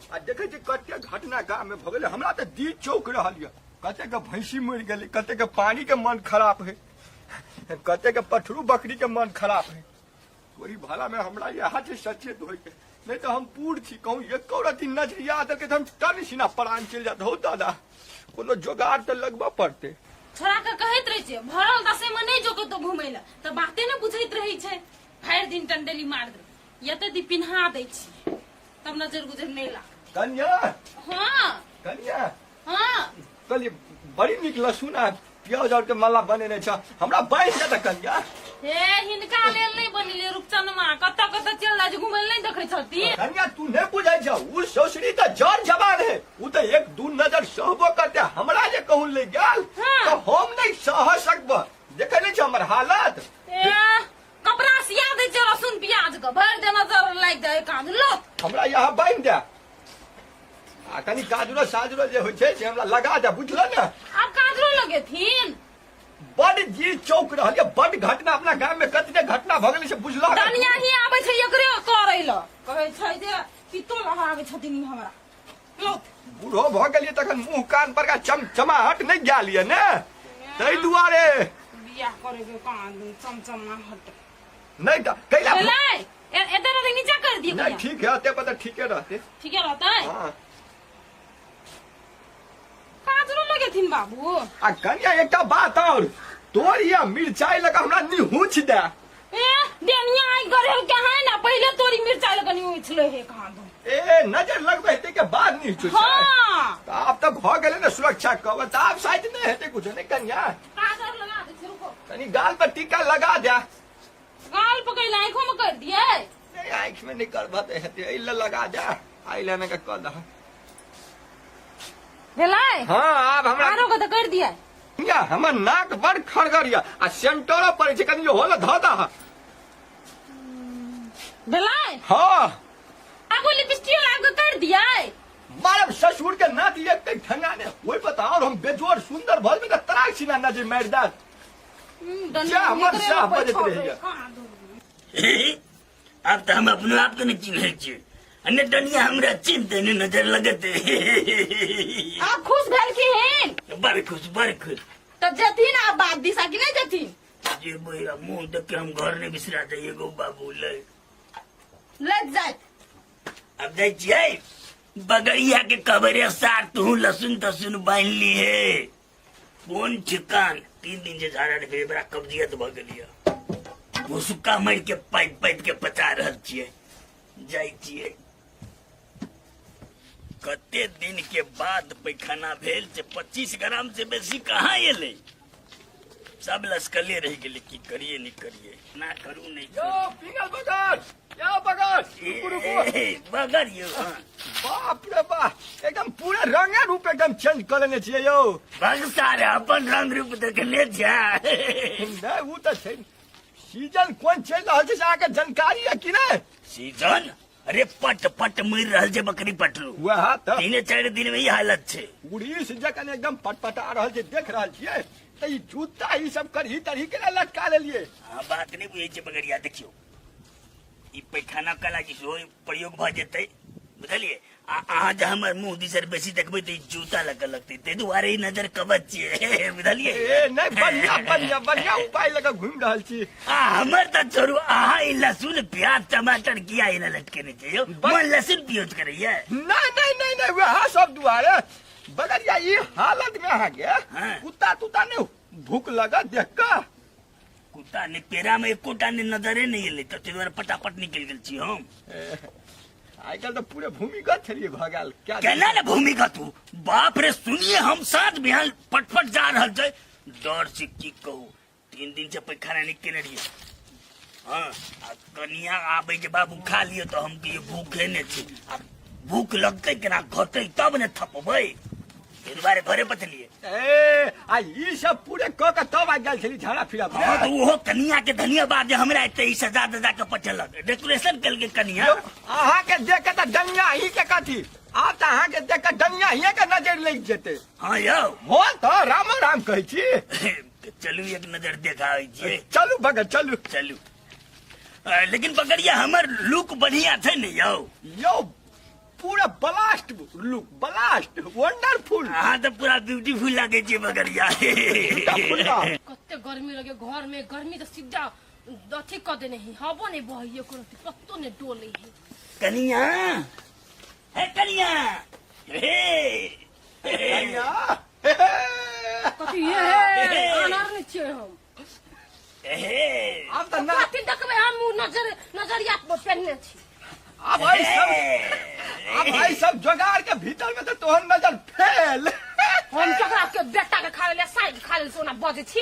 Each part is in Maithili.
आ देखै छी कते घटना गाम में भऽ गेलै। हमरा तऽ दी चौक रहल यऽ, कते के भैंसी मरि गेलै, कते के पानी के मन खराब है, कते के पठरू बकरी के मन खराब है। तोरी भला में हमरा इएह छै सचेत होय के, नहीं तो हम बूढ़ छी, कहूँ एको रति नजरिया देलकै तऽ हम टन सिना प्राण चलि जात। हौ दादा, कोनो जोगाड़ तऽ लगबऽ पड़तै। छोड़ा के कहैत रहै छै भरल दशे में नहि जो कतौ घुमै लए, तऽ बाते ने बुझैत रहै छै। भरि दिन टंडेली मार दे, एते दी पिन्हा दै छी तब नजर गुजर नहि लाग। कन्या। हाँ। कन्या। हाँ। कहलिए बड़ी नीक लहसुन आ प्याज और के माला बनेने छ, हमरा बांधि दे त कन्या। हे, हिनका लेल नहि बनेलियै रूपचनमा, कतऽ कतऽ चलि जाइ छै घुमै लए, नहि देखै छथिन। कन्या, तू नहि बुझै छ, उ ससुरी त जर जवान है, उ त एक दू नजर सहबो करते, हमरा जे कहूँ ले गेल हाँ। त हम नहि सह सकब। देखै नहि छ हमर हालत? ए, कपड़ा सिया दै छै लहसुन प्याज के, भरि दे नजर लागि जाय काज लो। हमरा यहाँ बांधि दे आ कनि काजरो साजरो जे होइ छै से हमरा लगा दे, बुझल ने? आब काजरो लगेथिन? बड जी चौक रहल ये, बड घटना अपना गाम में कतने घटना भऽ गेलै से बुझल? दनिया ही आबै छै एकरे करै ल, कहै छै जे पित्तो लहाबै छथिन ई हमरा। लो। बूढ़ो भऽ गेलियै तखन मुंह कान पर का चमचमाहट नहि गेल ये ने, ताहि दुआरे बियाह करे के कान चमचमाहट नहि तऽ कैला भेलै। एते रहतै, नीचा कर दियौ। नहि, ठीक है, एते पर तऽ ठीके रहतै। ठीके रहतै। हाँ। काजरो लगेथिन बाबू? आ कनिया, एकटा बात और, तोर या मिरचाई लगा हमरा निहुँच दे। ए डेनिया, आई गरेल के है ना, पहले तोरी मिरचाई लगनी उछले हे कहां दो। ए, नजर लगबे हेतै के बाद निहुँच। हाँ। तऽ आब तऽ भऽ गेलै ने सुरक्षा कवर, तऽ आब शायद नहि हेतै कुछो। नहि कनिया? काजर लगा दे छै, रुको। कनि गाल पर टीका लगा दे। गाल पकड़ ले, आंखों में कर दिए? नहीं, आँखि में नहीं करबा तऽ हेतै, एहि लए लगा दे, एहि लए के कऽ दह। भेलै? हाँ, आब हमरा आरो के तऽ कर दिए। या हमर नाक बड़ खड़गर यऽ आ सेंटरो पड़ै छै, कनि होल धऽ दह। भेलै? हाँ। आगो लिपस्टिक लगा के कर दिए? मारब ससुर के नाक एक के ठंगा ने, ओहि पर तऽ और हम बेजोड़ सुंदर भऽ जेबै तऽ तराक छिना नजर मारि देत। जा हमर साह बजैत रहैया। आब तऽ हम अपनो आपके नहि चिन्है छियै आ ने डनिया हमरा चिन्हते ने नजर लगते। आब खुश भेलखिन? बड़ खुश, बड़ खुश। तऽ जेथिन आब बाप दिशा कि नहि जेथिन? जेबै, आ मुंह देख के हम घर नहि बिसरा जाइए गो बाबू ले। लग जाइत। अब जाइ छियै बगड़िया के कबरे सार, तू लहसुन तसुन बान्हि ली हे। कोन ठिकान, 3 दिन जे झाड़ा रखे बड़ा कब्जियत भऽ गेल यऽ, भुसुक्का मारि के पाइप पाइप के पचा रहल छियै। जाइ छियै, कते दिन के बाद पैखाना भेल से 25 ग्राम से बेसी कहाँ एलै, सब लसकले रहि गेलै। की करिए नहि करिए, ना करू नहि यौ पिंगल बगर, यौ बगर, रुकू रुकू। ए, बगर यौ, हाँ। बाप रे बाप, एकदम पूरा रंगे रूप एकदम चेंज कऽ लेने छियै यौ। बगसार अपन रंग रूप देखने छै? नहि, ओ तऽ छै। सीजन कोन चलि रहल छै से अहाँके जानकारी यऽ कि नहि? सीजन? अरे पट पट मरि रहल छै बकरी पटरू। वएह तऽ। 3-4 दिन में ई हालत छै। उड़ीस जखन एकदम पटपटा रहल छै, देख रहल छियै तऽ ई जूता ई सब करही तरही केना लटका लेलियै? अहाँ बात नहि बुझै छियै बगरिया। देखियौ, ई पैखाना कला के सेहो प्रयोग भऽ जेतै, बुझलियै? आ अहाँ जे हमर मुंह दिसर बेसी देखबै तऽ ई जूता लग लगतै, ताहि दुआरे ई नजर कवच छियै, बुझलियै? ए नहि, बढ़िया बढ़िया बढ़िया उपाय लऽ कऽ घुमि रहल छी। आ हमर तऽ छोड़ू, अहाँ ई लहसुन प्याज टमाटर किया एना लटकेने छियै यौ? मन लहसुन प्याज करैया? नहि नहि नहि नहि, वएह सब दुआरे बगरिया। ई हालत में अहाँके कुत्ता तुत्ता नहि भूख लगत देख कऽ? कुत्ता ने पेरा में एकोटा ने नजरे नहीं एलै, तऽ ताहि दुआरे फटाफट निकलि गेल छी हम। आइ काल्हि तऽ पूरे भूमिगत छलियै भऽ गेल क्या? केना ने भूमिगत हूँ, बाप रे। सुनिए, हम साँझ बिहान पटपट जा रहल छै, डर से की कहू, 3 दिन से पैखाना नहीं केने रहियै। हाँ, आ कनिया आबै जे बाबू खा लिअ, तऽ हम कहियो भूखे नहि छी, आ भूख लगतै केना, घटै तब ने थपबै, ताहि दुआरे घरे बचलियै। ए, आ ई सब पूरे कऽ के तब आबि गेल छली झाड़ा फिरा? हाँ, तऽ ओहो कनिया के धन्यवाद जे हमरा एते ई सजा दजा के पचलक, डेकोरेशन केलकै कनिया। अहाँके देख के तऽ डनिया ही के कथी, आब तऽ अहाँके देख के डनिया ही के नजर लागि जेतै। हाँ यौ। हो तऽ राम राम कहै छी। तऽ चलू, एक नजर देखाबै छियै। चलू भगत, चलू। चलू। लेकिन बकरिया, हमर लुक बढ़िया छै ने यौ? यौ, पूरा blast. Blast look, blast, wonderful. अहाँ तऽ पूरा ब्यूटीफुल लागै छियै बगरिया। कते गर्मी लगे घर में, गर्मी तऽ सीधा अथी कऽ देने है, हवो नहीं बहैये कोनो, पत्तो नहीं डोले है। कनिया, हे कनिया, हे कनिया। कथी ये है? अनार नहीं छियै हम। हे। आब तऽ ना। कथी देखबै हम? उ नजर नजरिया पेन्हने छी। आब एहि सब जोगाड़ के भीतर में तऽ तोहर नजर फेल। हम केकरा के बेटा के खावे ले, साई के खावे ले सोना बजै छी?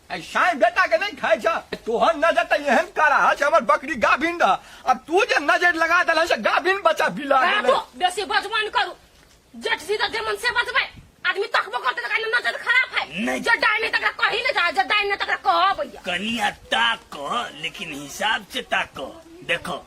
ऐ साई बेटा के नहीं खाइ छ। तोहर नजर तऽ एहन करा छै, हमर बकरी गाभिन रह, अब तू जे नजर लगा देलह से गाभिन बच्चा बिला गेलै। बाबू, बेसी बजबन करू, जेठ सीधा जे मन से बजबै। आदमी तकबो करते तऽ कहै नजर खराब है। नहीं। जे डाइन तकरा कही ने जा, जे डाइन तकरा कहबैया। कनिया ताक, लेकिन हिसाब से ताक, देखो।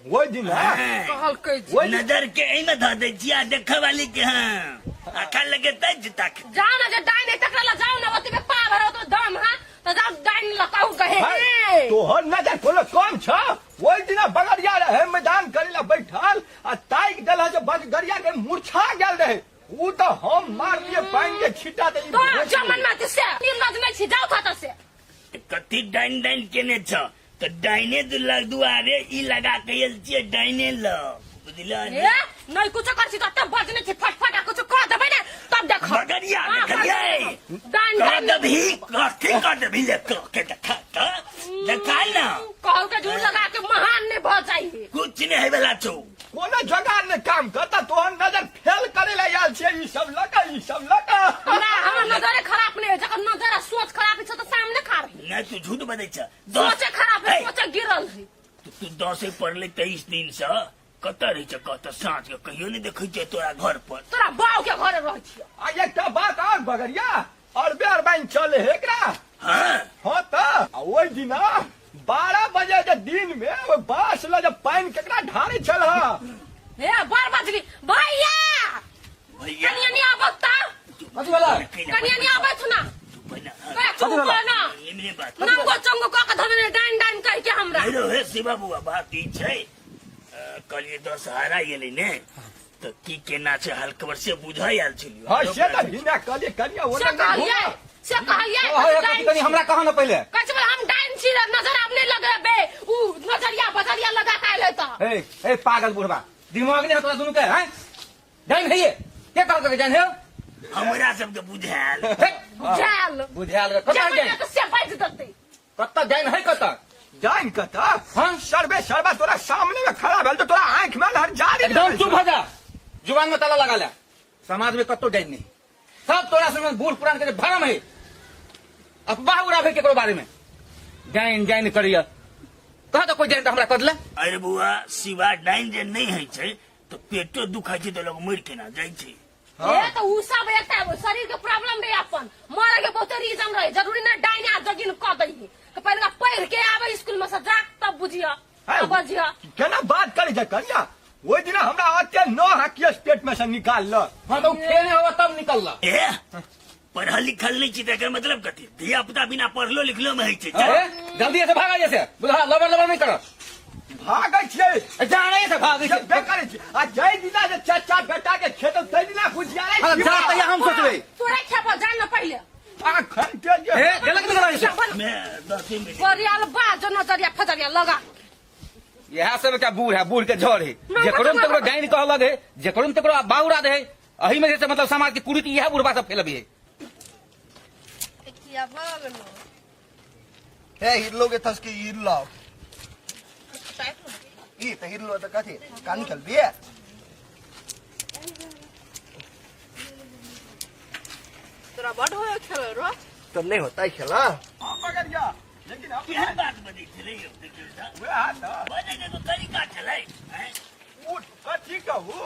वो दिन हाँ। कहलकै जे ओहि दिन नजर के एहिमे धऽ दै छियै आ देखऽ वाली के हाँ आखा लगे तै जे ताक। जाओ ना, जे डाइन तकरा ला जाओ ना, ओतबे पा भर ओतबे दम हा तऽ जाओ डाइन ला कहू कहे। भाई, तोहर नजर कोनो कम छ? ओहि दिना बगरिया रहे मैदान करे ला बैठल आ ताकि देल जे बगरिया के मूर्छा गेल रहे, ऊ तऽ हम मार दिए पानि के छिटा दे। तो जमन माते से निर्लज नहीं छी, जाओ था तऽ से। कथी डाइन डाइन केने छ? तऽ डाइने दुला दुआरे ई लगा के आयल छियै डाइने ल, बुझल? ए नहीं कुछ कर छी तऽ बजने छी फटफट, आ कुछ कह देबै ने तब देख। बगरिया। हाँ, देखलियै? डाइन कह डाइन देबही, कथी कह देबही? ले कह के देखा तऽ, देखा ना। कहल के झूठ लगा के महान नहीं भऽ जाइ। कुछ नहीं है वाला छौ। कोनो जोगाड़ ने काम करता, तोहर नजर फेल करे ला आयल छियै ई सब लऽ कऽ, ई सब लऽ कऽ। हमरा हमर नजरे खराब नहीं है, जकर नजर आ सोच खराब है तऽ सामने खा रही। नहीं, तू झूठ बजै छ। सोचे खराब है। हे। सोचे गिरल है। तू दसे पढ़ले 23 दिन से कतऽ रहै छ? कतऽ साँझ के कहियो नहीं देखै छियै तोरा घर पर। तोरा बाऊ के घरे रहै छियै। आ एकटा बात और बगरिया, अरबे अरबाइन चले हे एकरा। हाँ। हाँ तऽ आ ओहि दिना 12 बजे जे दिन में ओहि बाँस लऽ जे पानि केकरा ढारै छल हँ? हे बड़ बजली भैया। भैया। कनिया नहीं आबत ता। कथी भेलै? कनिया नहीं आबत ना। चुप ना। कहे चुप भेलै? ना। निमने बात। नंगो चंगो कऽ के धरने डाइन डाइन कह के हमरा। हेलो, हे शिवा बुआ, बात ई छै, कहलियै दशहरा गेलै ने तऽ की केना छै हाल खबर से बुझै आयल छलियै। हाँ से तऽ हिना कहलियै कनिया से ओना कहलियै, से कहलियै। कह कथी? कनी हमरा कह न पहिले। कहै छै हम डाइन छी, नजर आब नहीं लगेबे, उ नजरिया बजरिया लगा के आयल है तऽ। ए ए पागल बुढ़बा, दिमाग नहीं है तोरा दुनू के? हैं, जान है ये के कहल के जान है? हमरा सबके बुझायल। हे, बुझायल। बुझायल रे, कतऽ जे जान? तऽ से बाजि देतै। कतऽ जान है, कतऽ? जान कतऽ? हाँ? सर्वे सर्वा तोरा सामने में खड़ा भेल तऽ तोरा आँखि में लहर जारी। एकदम चुप हो जा, जुबान में ताला लगा ले। समाज में कतौ जान नहीं, सब तोरा सब बूढ़ पुरान के जे भरम है, अफवाह उड़ाबे केकरो बारे में, जान जान करिय। कह तो कोई जान तो हमरा कर ले। अरे बुआ शिवा, डाइन जे नहि होइ छै तऽ पेटो दुखाइ छै तऽ लोग मरि केना जाइ छै? ए तऽ उ सब एकटा शरीर के प्रॉब्लम रहे, अपन मरे के बहुते रीजन रहे, जरूरी नहीं डाइन आ जगिन कऽ दै है। तऽ पहिले पढ़ के आवे स्कूल में से जा तब बुझिय। है। बजिय। केना बात करै छै कनिया? ओहि दिना हमरा अते न हाकियस पेट में से निकाल हाँ तो खेले होगा तब निकल। ए पढ़ल लिखल नहि छी तऽ एकर मतलब कथी? धिया पुता बिना पढ़लो लिखलो मे होइ छै, चल। ए, जल्दी से भागा जैसे बुझा, लबर लबर नहीं कर। भागै छियै। जाने से भागे जब बे करै छी आ जाहि दिना जे चाचा बेटा के खेत ताहि दिना बुझिया। हाँ, जा तैया हम सोचबै। तोरे खेपो जान न पहिले। अखन के जे ए गलत निकल ऐसे। मे दसे मिनट। गरियाल बाजो नजरिया फजरिया लगा। इएह सब एकटा बूढ़ है, बूढ़ के झड़ है। ना, जेकरो में ना, तकरो ना। डाइन कहलक है, जेकरो में तकरो बाउरा दे है, एही में जे छै मतलब समाज के कुरीति इएह बुढ़बा सब फैलबी है। किया भऽ गेलो? हे हिरलो के थस के हिरलो, ई त हिरलो त कथी कान खेलबिए? तोरा बड होय खेल रो। तब नहीं होता है खेला। हाँ, बगरिया लेकिन हम केहन बात बजै छलै यौ, देखियौ तऽ। वएह तऽ। बजै के एगो तरीका छलै, हैं? उठ कथी कहू,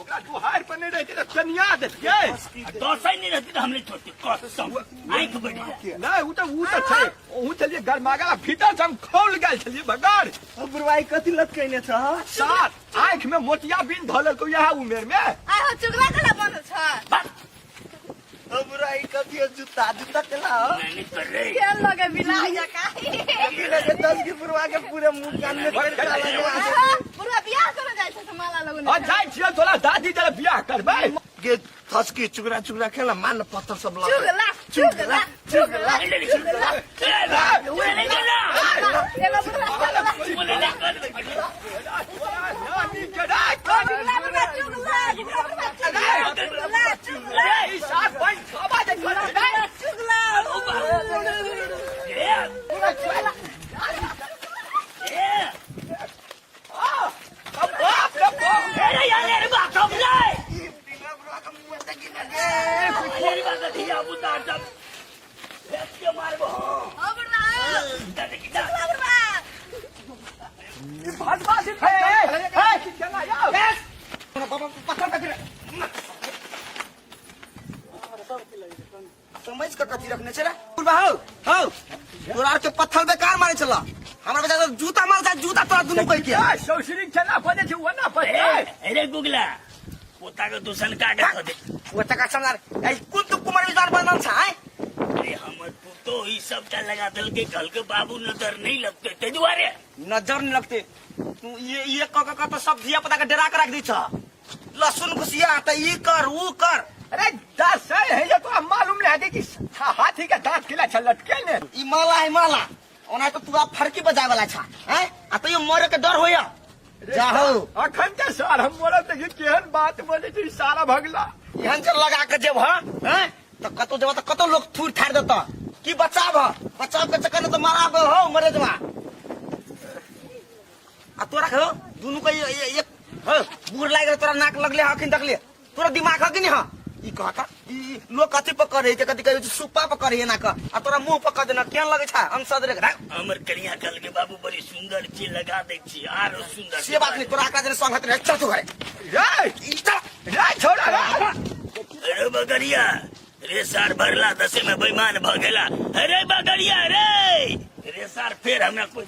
ओकरा दुहार पर नहि रहितै तऽ चनिया देतियै। आ दसै नहि रहती तऽ हम नहि छोड़ती, कसम आँखि बढ़ि जाय। नहि, उ तऽ छै, ओहू छलियै गरमा गेल, भीतर से हम खौल गेल छलियै बगर। बुढ़वाई कथी लटकैने छ? सात आँखि में मोतिया बिन धऽ लेलकौ इएह उमेर में। आइ हो चुगला कला बनल छ। बुढ़वाई कथी है? जूता जूता केला हो? नहि नहि कर रे। खेल लगे बिलाइ जका। कथी लगे दस की बुढ़वा के पूरे मुंह कान में तेल लगा। बुढ़वा बियाह करे जाइ छ। आ जाइ छियै तोरा दादी जरा बियाह करबै। गे थसकी चुगरा चुगरा खेला मान पत्थर सब लगा। चुगला चुगला चुगला चुगला। एगो बुढ़वा चुगला। नानी के रे, चुगला बुढ़वा चुगला चुगला चुगला चुगला ई साफ बन खाबा जे करे रे। चुगला। बाप रे बाप। ओ बुढ़वा, चुगला बुढ़वा। ई भटवा से ए केना यौ? समझ के कथी रखने छे रे बुढ़बा? हौ हौ, तोरा के पत्थर बेकार मारे छला, हमरा बेटा तो जूता मार छै, जूता तोरा दुनू कह के। ए, सौसरी केना बजे छै ओना बजे। अरे गुगला, पोता के तू सनका के धऽ दे। ओ तका समझा रे, ए कुन तू कुमार विचार बनल छ आय? अरे हमर पुतो ई सबटा लगा देलकै, कहलकै बाबू नजर नहीं लगते, ताहि दुआरे। नजर नहीं लगते? तू ये क क क तो सब धिया पुता के डरा के रख दी छ। लहसुन घुसिया त ई कर ऊ कर। अरे दस है ये तो मालूम नहीं है कि हाथी के दांत किला छल लटके ने। ई माला है माला, ओना तो तू आप फरकी बजाए वाला छा हैं, आ तैयो मरे के डर होया जाहो। अखन के सार हम बोलत देखी केहन बात बोले छी सारा भगला। एहन जे लगा के जेब ह हैं त कतो जेब त कतो लोग थूर ठार देता की बचाव ह, बचाव के चक्कर में तो मारा गो हो मरे जमा। आ तोरा हो दुनू के एक हो बूढ़ लाग गेल तोरा, नाक लगले हखिन देखले तोरा दिमाग ह कि नहीं ह? ई कहता ई लोग कथी पर करे के कथी करे, सुप्पा पर करे ना क, आ तोरा मुंह पर कर देना केहन लगे छ अंसद रे। हमर कनिया कहलकै बाबू बड़ी सुंदर छी लगा दै छी आरो सुंदर। से बात नहीं, तोरा आकरा जने संगत रे, चल तू घरे। रे ई चल रे छोड़ा रे। अरे बगड़िया रे सार, भरला दसे में बेईमान भ गेला। अरे बगड़िया रे रे सार, फेर हमरा कोई